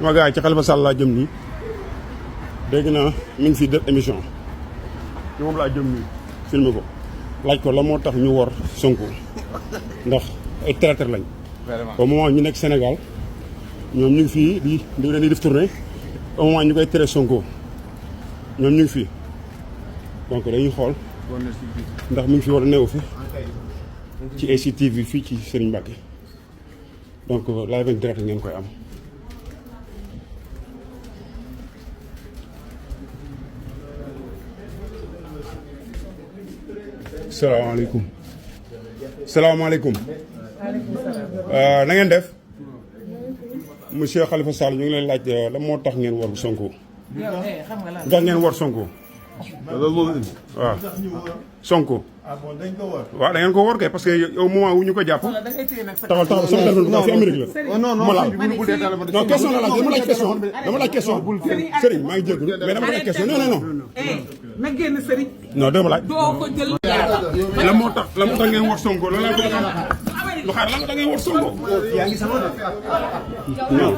ma gars yi ci Khalifa Sall laa jëm nii dégg naa mi ngi fi def émission ci moom laa jëm nii filmé ko laaj ko la moo tax ñu wor Sonko ndax ay traître lañ. au moment ñu nekk Sénégal ñoom ñu ngi fii di leen di def tournée au moment ñu koy tere Sonko ñoom ñu ngi fii donc dañuy xool ndax mi ngi fi war a neew fi ci ACTV fii ci Serigne Mbacké donc live en direct ngeen koy am. salaamaaleykum. salaamaaleykum. Na ngeen def. monsieur Khalifa Sall ñu ngi leen laaj la moo tax ngeen war Sonko. lu tax ngeen war Sonko. waaw Sonko. dañ ko war. waaw da ngeen ko war kay parce que au moment wu ñu ko jàpp. taxawal taxawal sama téléphone bi fi Amérique la. non non non question la laaj dama laaj question dama laaj question. Serigne maa ngi jégalu mais dama laaj question non non non. na génn Serigne. non dama laaj. doo ko jël. la moo tax ngeen war Sonko loolu laa bëgg a xam. lu xaar la moo tax ngeen war Sonko. yaa ngi sama non.